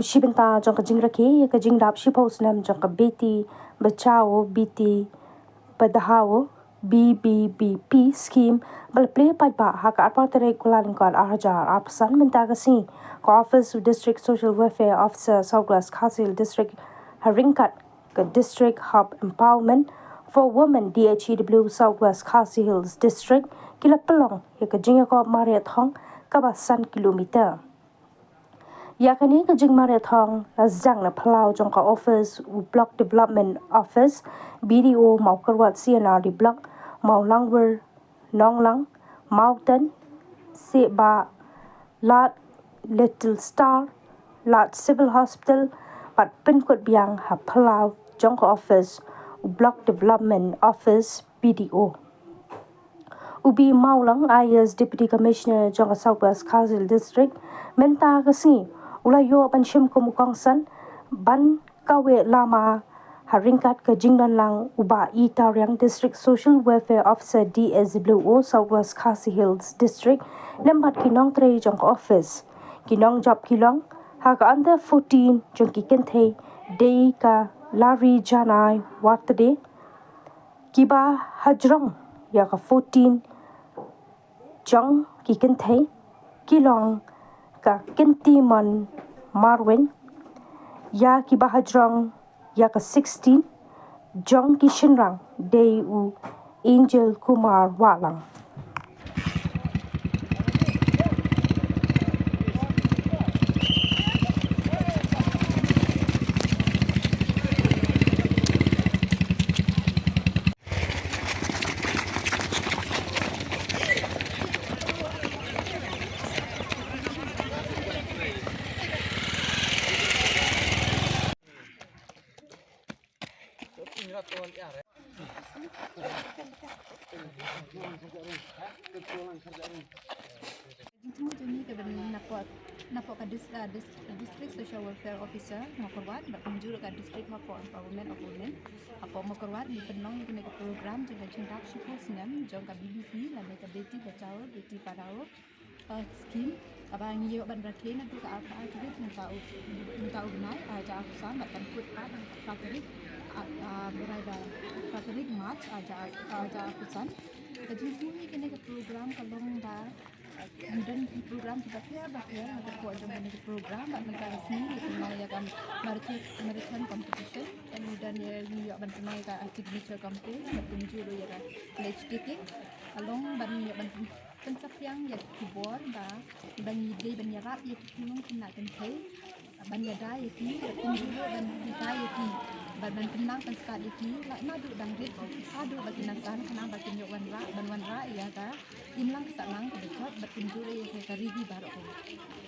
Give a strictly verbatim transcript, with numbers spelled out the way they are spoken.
Shi bynta jong ka jingrakhe ïa ka jingdap shiphew snem jong ka Beti Bachao Beti Padhao, B B B P scheme, ba la plie paidbah ha ka arphew tarik Kyllalyngkot arhajar arphew san, mynta ka sngi ka office u District Social Welfare Officer South West Khasi Hills District, ha ryngkat ka District Hub Empowerment for Women, D H E W, South West Khasi Hills District, ki la pynlong ïa ka jingïakop mareh thong kaba san kilometer. Ïa kane ka jingmareh thong la sdang na phyllaw jong ka office u Block Development Office, B D O Mawkyrwat C and R D Block, Mawlangwir, Nonglang, Mawten, Sehbah, Lad Little Star, Lad Civil Hospital, bad pynkut biang ha phyllaw jong ka office u Block Development Office, B D O. U B Mawlang, I A S Deputy Commissioner jong ka South West Khasi Hills District, mynta ka sngi u la ïoh ban shim kum u kongsan ban kaweh lama ha ryngkat ka jingdon lang u Bah E Tariang, District Social Welfare Officer, D S W O, South West Khasi Hills District, lem bad ki nongtrei jong ka office. Ki nongjop ki long ha ka under fourteen jong ki kynthei dei ka Lari Janai Wartade, kiba hajrong ïa ka fourteen jong ki kynthei ki long ka Kyntimon Marweiñ, ïa kiba hajrong ïa ka sixteen jong ki shynrang dei u Angel Kumar Wahlang. Jingthmu jong ngi ka ban napoh, napoh ka dis-, ah, dis-, District Social Welfare Officer Mawkyrwat, bad kumjuh ka District Hub for Empowerment of Women hapoh Mawkyrwat, ngi pynlong ïa kane ka program jong ka jingdap shiphew snem jong ka B B P lane ka Beti Bachao Beti Padhao, ah, scheme, kaba ngi ïoh ban rakhe naduh ka arphew tarik mynta u, mynta u bnai, ah, arhajar arphew san, bad kan kut pat ha ka arphew tarik, ah, ah, bnai ba, arphew tarik March, ah, arhajar, ah, arhajar arphew san. Ka jingthmu ïa kane ka program ka long ba ngi don ki program kiba pher ba pher ha ka por jong kane ka program, bad mynta ka sngi ngi pynlong ïa ka marathon, marathon competition, bad ngi don ïa, ngi ïoh ban pynlong ïa ka signature campaign, bad kumjuh ruh ïa ka pledge taking. Ka long ban ngi ïoh ban pyn-, pynsaphriang ïa ki bor ba, ba ngi dei ban ïarap ïa ki khynnah kynthei ban ïada ïa ki, bad kumjuh ruh ban ïada ïa ki, bad ban pynlang pynstad ïa ki, la naduh dang rit haduh ba kin nang san, khnang ba kin ïoh wanrah, ban wanrah ïa ka imlang ka sahlang kaba jot, bad kumjuh ruh ïa ka ri baroh kawei.